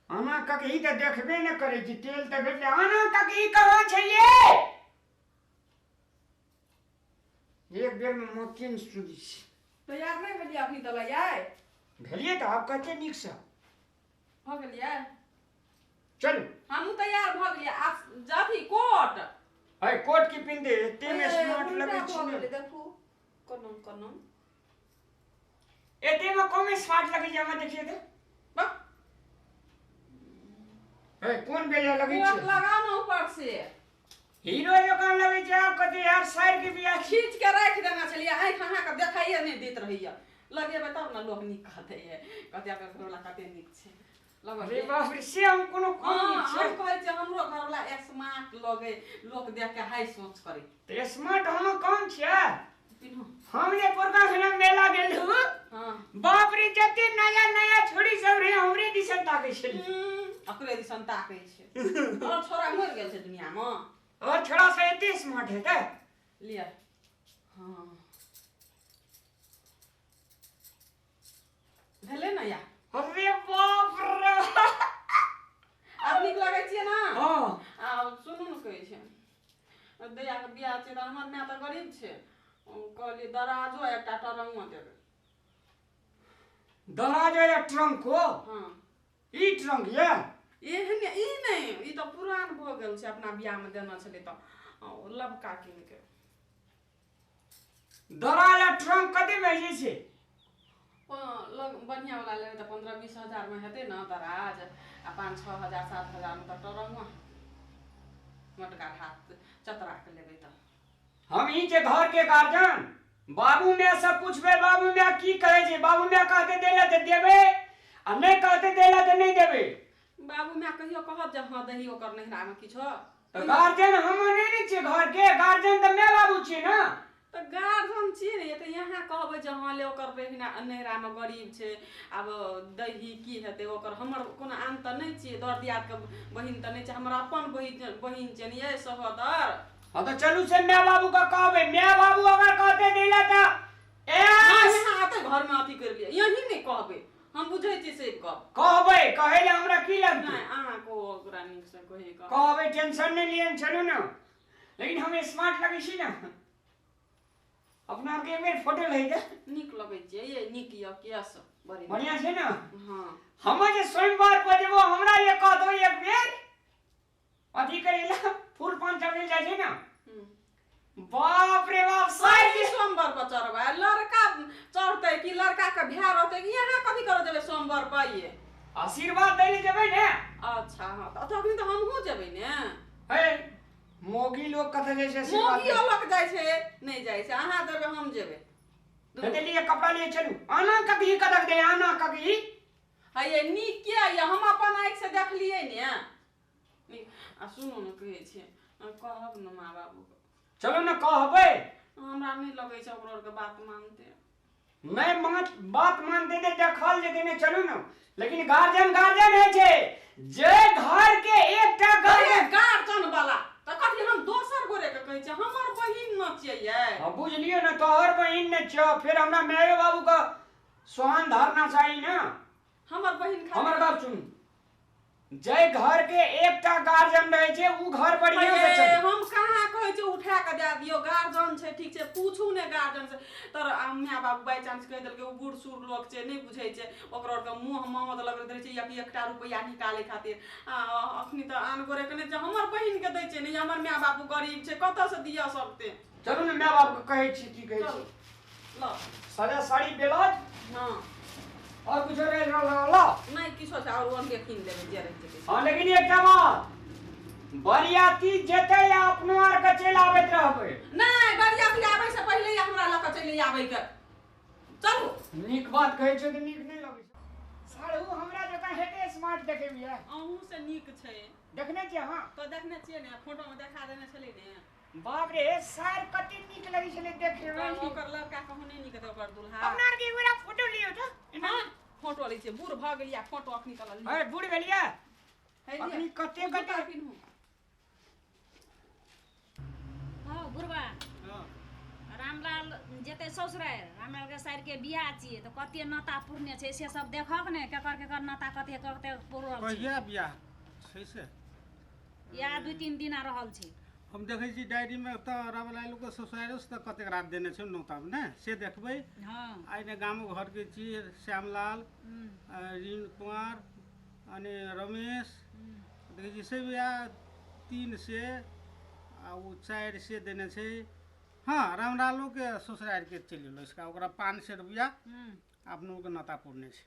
आना ककही तऽ देखबे ने करै छी, तेल तऽ भेटलै। आना ककही कहाँ छै ये? एक बेर में मक्खी सुधी छै। तैयार नहि भेलियै अखनी तक यै? भेलियै तऽ आब कते नीकसँ भऽ गेलियै। चलू हमहूँ तैयार भऽ गेलियै। आब जाथी कोट। अरे कोट की पिन्हते एते में स्मार्ट लगै छै ने। देखू कोनम कोनम एते में कम स्मार्ट लगै छै। हमरा देखिए तऽ वाह। ए कोन बेजा लगै छै? कोट लगाओ ने ऊपर से। हीरो जकाँ लगै छै। आब कते यार साइड के बियाह खींच के राखि देना छलियै। आँखि अहाँके देखाइए नहि दैत रहैया। लगेबै तब ने लोक नीक कहतै, कहतै अकर घरवला कते नीक छै। अरे बाप रे, से हम कोनो कम नीक छै? हम कहै छियै हमरो घरवला स्मार्ट लगै, लोक देख के हाइ सोच करै। तऽ स्मार्ट हम कम छियै? हम जे पुरका खना मेला गेल रहू, बाप रे जते नया नया छोड़ी सब रहे हमरे दिसन ताकै छली। ओकरे दिसन ताकै छै। और छोरा मरि गेल छै दुनिया मे। और छोड़ा से एते स्मार्ट हेतै? लिअ। हाँ भेलै ने या? अरे बाप रे, आब नीक लगै छियै ने? हाँ। आ सुनू ने, कहै छै दैयाके बियाह छै तऽ हमर माय तऽ गरीब छै। कहलियै दराजो एकटा ट्रंको देबै। दराजो या ट्रंको? हाँ। ई ट्रंक ये? एहन ई नहि, ई तऽ पुरान भऽ गेल छै। अपना बियाहमे देने छलै तऽ लबका कीन के। दराज आ ट्रंक कते भेजै छै? बढ़िआँ वाला लेबै तऽ 15-20 हजारमे हेतै ने दराज, आ 5-6 हजार 7 हजारमे तऽ ट्रंको मोटका हाथ चतरा के लेबै तऽ। हम ही जे घर के गार्जियन, बाबू माय से पूछबै बाबू माय की कहै छै। बाबू माय कहते देला तऽ देबै आ नहि कहते देला तऽ नहि देबै। बाबू माय कहियो कहत जे हाँ दही ओकर नहिरामे किछो? तऽ गार्जियन हम नहि ने छियै घर के, गार्जियन तऽ my बाबू छियै ने। तऽ गार्जियन छियै ने, तऽ यहाँ कहबै जे हाँ ले ओकर नहिरामे गरीब छै, आब दही की हेतै ओकर। हमर कोनो आन तऽ नहि छियै, दर दियादके बहिन तऽ नहि छै, हमर अपन बहिन छै ने यै सहोदर। हाँ तऽ चलू से my बाबू के कहबै। My बाबू अगर कहते देला तऽ यहाँ आते घरमे अथी करि लिअ। यही नहि कहबै, हम बुझै छियै से गप। कहबै, कहै लए हमरा की लगतै? नहि अहाँ को ओकरा नीकसँ कहै कहबै, टेंशन नहि लिअ, चलू ने। लेकिन हम स्मार्ट लगै छी ने? अपना के एक बेर फोटो लै के। नीक लगै छियै ये, नीक यऽ केस बड़ी बढ़िया छै ने? हाँ। हम जे सोमवार पर जेबो हमरा ये कह दो एक बेर अथी करै ला फूल पान चढ़ेल जाइ छै ने। बाप रे बाप, सारी सोमवार पर चढ़बै, लड़का चढ़तै कि लड़का के भ्या रहतै कि यहाँ कथी करऽ जेबै सोमवार पर? ये आशीर्वाद दै ले जेबै ने। अच्छा हाँ, तऽ अखनी तऽ हमहूँ जेबै ने। हे मोगी लोग कतऽ जाइ छै? मोगी लोग जाइ छै? नहि जाइ छै। अहाँ जेबै हम जेबै। हेतै लिए कपड़ा लिए चलू। आना ककही कदक दे, आना ककही। हे नीक किया ये, हम अपन आँखि से देखलियै ने। आ सुनू ने, कहै छियै कहब ने माँ बाबूके। चलू ने कहबै। हमरा नहि लगै छै ओकरो आरके बात मानतै। नहि बात मानते तऽ देखल जेतै ने। चलू ने, लेकिन गार्जियन गार्जियन होइ छै जे घर के एकटा गार्जियन। गार्जियन वाला तऽ कथी हम दोसर गोरे के कहै छियै, हमर बहिन न छियै यै। हाँ बुझलियै ने, तोहर बहिन ने छियौ, फेर हमरा मायो बाबू के सोहान धारना चाही ने। हमर बहिन हमर बात सुन, जे घर के एकटा गार्जियन रहै छै उ घर बढ़िया से चले। हम कहाँ कहै छै उठा के दए दियौ, गार्जियन छै ठीक छै, पूछू ने गार्जियन से। तर my बाबू बाई चांस कहि देलकै ओ बूढ़ सूढ़ लोक छै, नहि बुझै छै, ओकरो आरके मोह ममत लगैत रहै छै एक एकटा रुपैआ निकालै खातिर। आ अखनी तऽ आन गोरे के नहि छै, हमर बहिन के दै छै ने, हमर my बाबू गरीब छै, कतऽ से दिअ सकतै? चलू ने my बाबू के कहै छी की कहै छी। ल सादा साड़ी ब्लाउज। हाँ और कुछ रह ला नहीं किछो छै, और ओनके कीन लेबै जे रहि जेतै। हाँ लेकिन एकटा बात, बरियाती जेतै या अपनो आर के चलि आबैत रहबै? नहि बरियाती आबै से पहिले हमरा लऽ के चलि आबै के। चलू नीक बात कहै छै तऽ नीक नहि लगै छै। साढ़ू हमरा जकाँ हेतै स्मार्ट देखेबियै? अहूँ से नीक छै। देखने छियै? हाँ तऽ देखने छियै ने, फोटो मे देखा देने छलै ने। बाप रे सार कते नीक लगै छलै देखै मे। ओकर लड़का कहूँ नहि नीक हेतै ओकर दूल्हा। अपना आर के एगोरा फोटो लियौ तऽ। हाँ फोटो लै छियै, बूढ़ भऽ गेलियै फोटो अखनी तक लियौ। अरे बूढ़ भेलियै अखनी कते कते पिन्हू। हाँ बुढ़बा हाँ। रामलाल जेतै ससुरारि, रामलाल के साइर के बियाह छियै तऽ कते नाता पुरने छै से सब देखक ने, केकर केकर नाता कते कते पुरल छै। कहिया बियाह छै से? इएह 2-3 दिना रहल छै। हम देखै छी डायरी में तऽ रामलाल के ससुरारियो से तऽ कतेक रात देने छै नौतामे ने, से देखबै। हाँ। आइ ने गामो घर के छी श्यामलाल, ऋण कुमार अनि रमेश, देखै छी से बियाह 3 से आ ओ 4 से देने छै। हाँ, रामलालो के ससुरारि के चलि गेलो इसका, ओकरा 500 रुपया अपनो के नौता पुरने छै।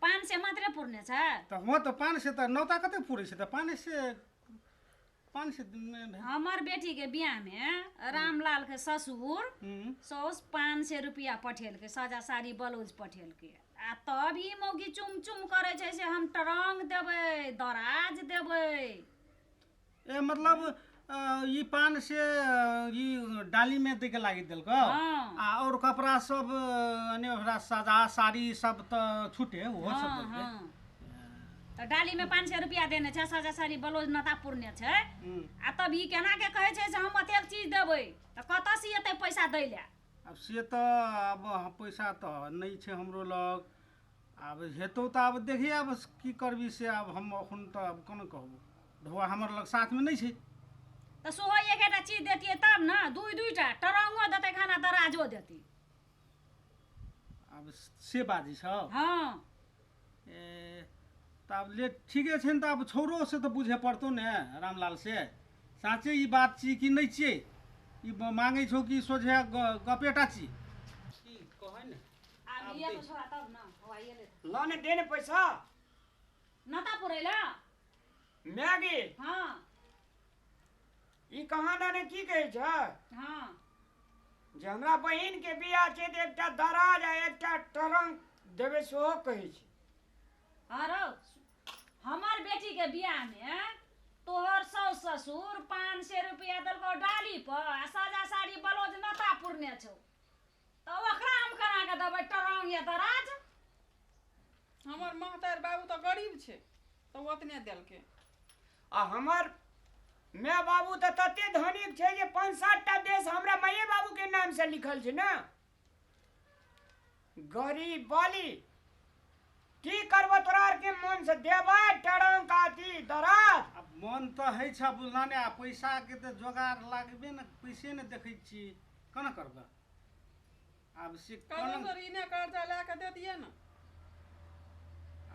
500 मात्रे पुरने छै? तऽ हुआँ तऽ 500 तऽ नौता कते पुरै छै, तऽ 500 में। हमर बेटी के बियाह में रामलाल के ससुर सौस 500 रुपया पठेलकै, साजा साड़ी ब्लाउज पठेलकै। आ तब ई मौगी चुम चुम करै छै से हम ट्रंक देबै, दराज देबै। ए मतलब ई 500 ई डाली में दे के लागी देलक। हाँ। आ और कपड़ा सब अने ओकरा साजा साड़ी सब तऽ छूटे ओहो सब हाँ, देलकै। हाँ। तऽ डाली में 500 रुपया देने छै, साजा साड़ी ब्लाउज नता पुरने छै। आ तब ई केना के कहै छै से हम अतेक चीज देबै, तऽ कतऽ से एतै पैसा दै लए? आब से तऽ आब पैसा तऽ नहि छै हमरो लग, आब हेतौ तऽ आब देखिए आब की करबी से। आब हम अखन तऽ आब कोना कहबो, ढोआ हमर लग साथमे नहि छै। तऽ सेहो एकेटा चीज देतियै तब ने, 2-2टा ट्रंको देतै खाना, दराजो देतै। आब से बाजै छौ? हाँ। ए तऽ आब ले ठीके छै ने, तऽ आब छौड़ो से तऽ बुझे पड़तौ ने रामलाल से, साँचे ई बात छी कि नहि छियै, ई मांगै छौ कि सोझे गपेटा छी की कहै ने। आब लिअ तो छोड़ा तब ने, हवाइए ले। ल ने दे ने पैसा। नता पुरै ला? मैगी। हाँ। ई कहाँ ने की कहै छै? हाँ। जे हमरा बहिन के बियाह छै तऽ एकटा दराज आ एकटा ट्रंक देबै सेहो कहै छै। हाँ रौ, हमर बेटी के बियाह में तोहर साउस ससुर 500 रुपया देलकौ डाली पर आ साजा साड़ी ब्लाउज नता पुरने छौ, तऽ ओकरा हम केना के देबै ट्रंक या दराज? हमर महतार बाबू तऽ गरीब छै तऽ ओतने देलकै। आ हमर my बाबू तऽ तते धनिक छै जे 5-7 टा देश हमरा माये बाबू के नाम से लिखल छै ने। गरीब वाली की करबो तोरा आर के मन से देबै ट्रंक आती दराज? आब मन तऽ होइ छै बुझला ने, आ पैसा के तऽ जोगाड़ लागबे ने, पैसे ने देखै छी केना करबै आब से ककरो केना। से ऋणे कर्जा लए कऽ दे दियै ने।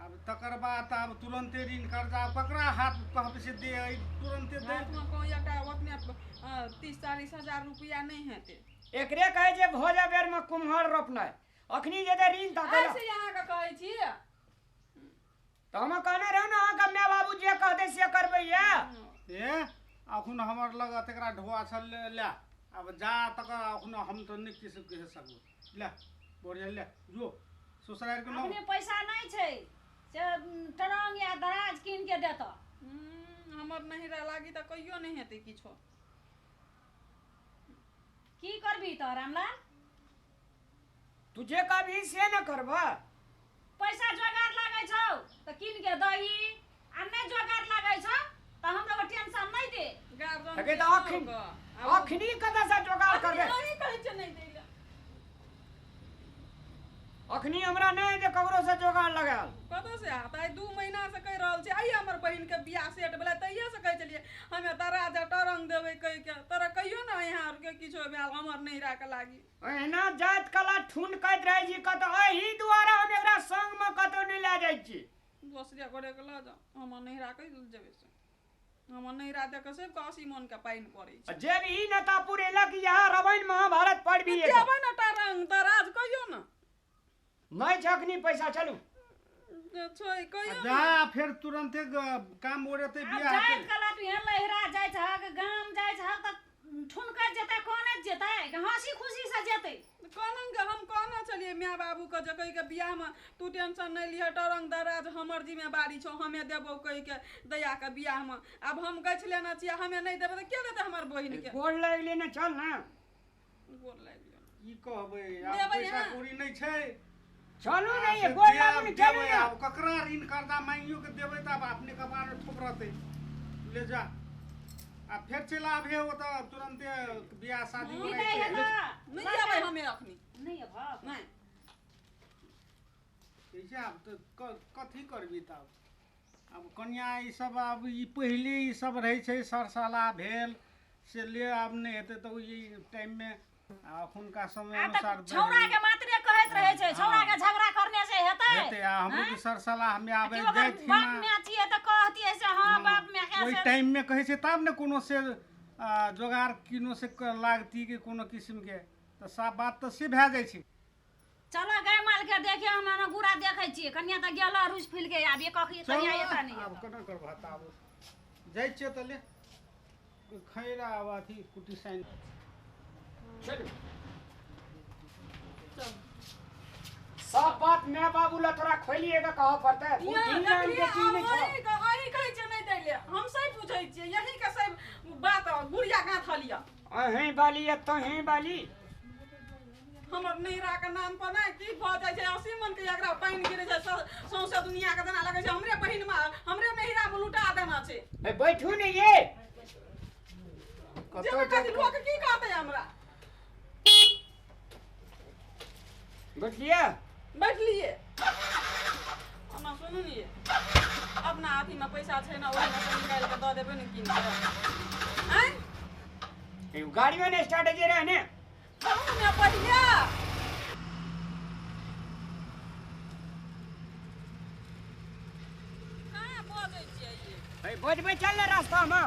आब तकर बाद आब तुरन्ते ऋण कर्जा ककरा हाथ कहबै से दे, तुरन्ते दे। हाथमे कोइ एकटा ओतने 30-40 हजार रुपया नहि हेतै। एकरे कहै छै भोजा बेर में कुम्हर रोपनाइ। अखनी जेतै ऋण तकला ऐसे अहाँके कहै छी। तऽ हम कहने रहौ ने अहाँके my बाबू जे कहतै से करबै। ये ए अखन हमर लग तकरा ढोआ छल ले, आब जा तकर अखन हम तऽ नहि किछु कहि सकबो। ले बोरिया ले जो ससुरारि के अपने पैसा नहीं छै से ट्रंक या दराज कीन के देतौ। हमर नहिरा लागी तऽ कहियो नहि हेतै किछो। की करबी तऽ रामलाल? तू जे कहबी से ने करबह। पैसा जोगाड़ लागै छौ तऽ कीन के दही, आ नहि जोगाड़ लागै छौ तऽ हमरो टेंशन नहि दे। गार्जियन अगे तऽ अखनी अखनी कतऽ से जोगाड़ करबै? अखनी कहै छै नहि दै लए। अखनी हमरा नहि जे ककरो से जोगाड़ लगायल। कतऽ से आयत? आइ 2 महीना से कहि रहल छै, आइ हमर बहिन के बियाह सेट भेलै तहिये से कहै छलियै हमे दराज आ ट्रंक देबै कहि के, तोरा कहियो ने यहाँ आरके किछो भेल हमर नहिरा के लागी। एहिना जाइत कला ठुनकैत रहै छी कतौ, एहि दुआरे हम एकरा संग में कतौ नहि लए जाइ छी। दोसरे गोरे के लऽ जाउ, हमर नहिरा कहि जेबै से। हमर नहिरा देख के सबके 80 मन के पानि पड़ै छै। जे भी ई नेता पुरेलक यहाँ रामायण महाभारत पढ़बी। देबै ने ट्रंक दराज कहियो ने। नहि छै अखनी पैसा, चलू छै कहियो। जा फेर तुरन्ते काम ओरेतै आब बियाह जाइत हेतै। कला तू एहन लहिरा जाइ छहक, गाम जाइ छहक तऽ ठुनकैत जेतै, कनैत जेतै, हँसी खुशी से जेतै। कहलहुँ हम कहने छलियै my बाबूके जे कहि के बियाहमे तू टेंशन नहि लिह, ट्रंक दराज हमर जिम्मेवारी छौ, हमे देबौ कहि के दैयाके बियाहमे। आब हम गछि लेने छियै, हमे नहि देबै तऽ के देतै हमर बहिनके? गोर लागि ले ने, चल ने। गोर लागि गेल। की कहबै आब देबै पैसा अहाँ? कौड़ी नहि छै। चलू ने, से ये गोर लागू ने, देब, चलू देबै, ने। आब ककरा ऋण कर्जा मांगियो के देबै तऽ आब अपने कपार ठोकरतै। ले जा, आ फेर चलि आबिहे ओतऽ तुरन्ते बियाह शादी नहि वाला छै। हेतऽ। नहि अबै हमे अखनी। नहि अबहक? नहि। कैसे आब तऽ कथी करबी तब? आब कनिया ई सब आब ई पहिले ई सब रहै छै सरसाला भेल से ले आब नहि हेतै तऽ ओहि टाइममे आ अखुनका समय आ तऽ अनुसार छौड़ा के मात्रे कहैत रहै छै, छौड़ा के झगड़ा करने से हेतै? हेतै। आ हमरो के सरसाला हमे आबै कि ओकर जाइत बाप माय छियै तऽ कहतियै से हँ बाप माय के ओहि से टाइममे कहै छै तब ने कोनो से जोगाड़ किनो से लागती कि कोनो किस्मके तऽ साफ बात तऽ से भए जाइ छै। चलो गाय माल के देखे हम ना गुड़ा देखै छियै। कनिया तऽ गेल रुसि फुलि के आब एक अखी चल कनिया एता नहि आब एता। केना करबह तऽ आब जाइ छियै तऽ ले खैरा आब अथी कुटी साइन। चलू सब बात my बाबू ला तोरा खोलिए के कहऽ पड़तै। बुद्धि नाम के चीज नहि छौ। अहीं कहै छियै नहि दै ले, हम सही पूछै छियै, यही के सब बात गुड़िया गाँथल यऽ। अहीं बाली या तोहीं बाली। हमर नैहरा के नाम पर नहि की भऽ जाइ छै, 80 मन के एकरा पानि गिरै छै सौंसे दुनिया के जेना लगै छै हमरे बहिन मे हमरे नैहरा मे लुटा देना छै। ए बैठू ने ये। जेना कथी लोक की कहतै हमरा? बैठलियै? बैठलियै। ओना सुनू ने ये, अपना अथी मे पैसा छै ने ओहिमे से निकालि कऽ दऽ देबै ने कीन कऽ। आँय? एगो गाड़ियो ने स्टार्ट जे रहे ने। कहू ने पहिले। कहाँ बजै छियै ये? ए बजबै चल ने रास्ता मे।